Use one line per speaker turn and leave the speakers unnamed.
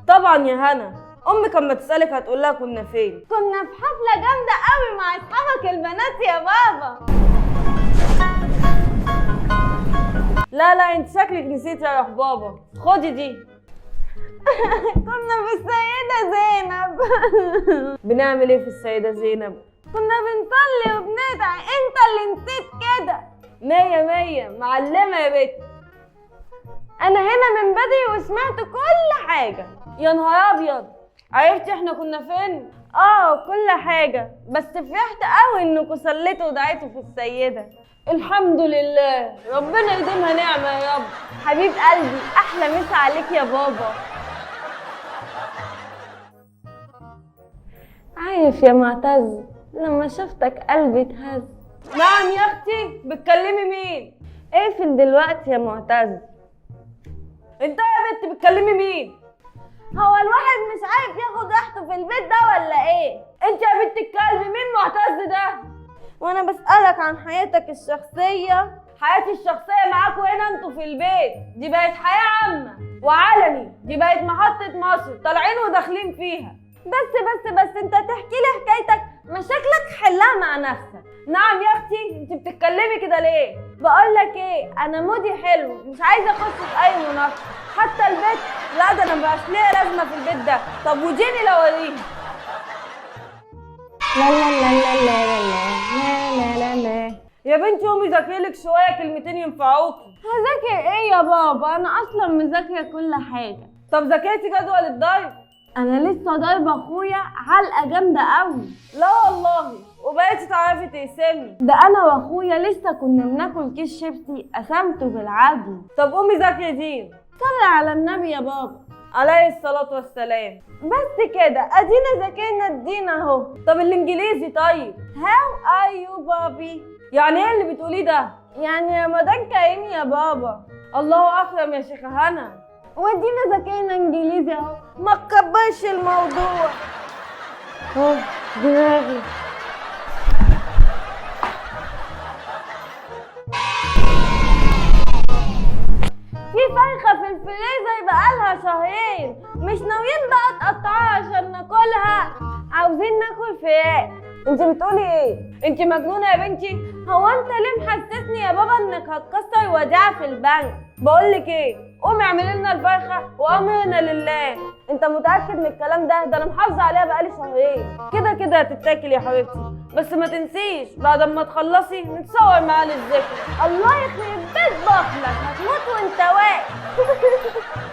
طبعا يا هنا، امك اما تسالك هتقول لها كنا فين.
كنا في حفلة جامدة قوي مع اصحابك البنات يا بابا.
لا لا، انت شكلك نسيتي يا روح بابا، خدي دي.
كنا في السيدة زينب.
بنعمل ايه في السيدة زينب؟
كنا بنصلي وبندعي، انت اللي نسيت كده.
مية مية، معلمة يا بت.
انا هنا من بدري وسمعت كل حاجة.
يا نهار ابيض، عرفتي احنا كنا فين؟
اه كل حاجة، بس فرحت قوي انكم صليتوا ودعيتوا في السيدة.
الحمد لله، ربنا يديمها نعمة يا رب.
حبيب قلبي، احلى مسا عليك يا بابا. عارف يا معتز، لما شفتك قلبي اتهز.
نعم يا اختي، بتكلمي مين؟
اقفل دلوقتي يا معتز.
انت يا بنت بتكلمي مين؟
هو الواحد مش عارف ياخد راحته في البيت ده ولا ايه؟
انت يا بنت الكلب، مين معتز ده؟
وانا بسألك عن حياتك الشخصية.
حياتي الشخصية معاكوا هنا انتوا في البيت، دي بقت حياة عامة وعلني، دي بقت محطة مصر طالعين وداخلين فيها.
بس بس بس، انت تحكي لي حكايتك، مشاكلك حلها مع نفسك.
نعم يا اختي، انت بتتكلمي كده ليه؟
بقول لك ايه، انا مودي حلو، مش عايزه اخش في اي مناقشة.
حتى البيت؟ لا ده انا مبقاش ليا لازمه في البيت ده. طب وديني لو اوريها.
لا لا لا لا لا لا لا لا لا.
يا بنتي قومي ذاكري لك شوية كلمتين ينفعوكي.
هذاكر ايه يا بابا؟ انا اصلا مذاكرة كل حاجة.
طب ذاكرتي جدول الضرب؟
انا لسه ضاربه اخويا علقه جامدة قوي.
لا والله، وبقيتي تعرفي تقسمي؟
ده انا واخويا لسه كنا بناكل كيس شيبسي قسمته بالعدل.
طب قومي ذاكري دين.
صلي على النبي يا بابا.
عليه الصلاة والسلام.
بس كده ادينا ذاكرنا الدين اهو.
طب الانجليزي طيب؟
How are you بابي؟
يعني ايه اللي بتقوليه ده؟
يعني رمضان كريم يا بابا.
الله اكرم يا شيخه هنا.
ودينا ذاكرنا انجليزي اهو، ما تكبرش الموضوع.
اه دماغي.
في فرخة في الفريزر بقالها شهرين، مش ناويين بقى تقطعوها عشان ناكلها؟ عاوزين ناكل فراخ.
انت بتقولي ايه؟ انت مجنونة يا بنتي؟
هو انت ليه محسسني يا بابا انك هتكسر وديعة في البنك؟
بقولك ايه، قومي اعملي لنا الفرخه وامرنا لله.
انت متاكد من الكلام ده؟ ده انا محافظة عليها بقالي شهرين.
كده كده هتتاكل يا حبيبتي، بس ما تنسيش بعد ما تخلصي نتصور معاه للذكرى.
الله يخرب بيت بخلك، هتموت وانت واقف.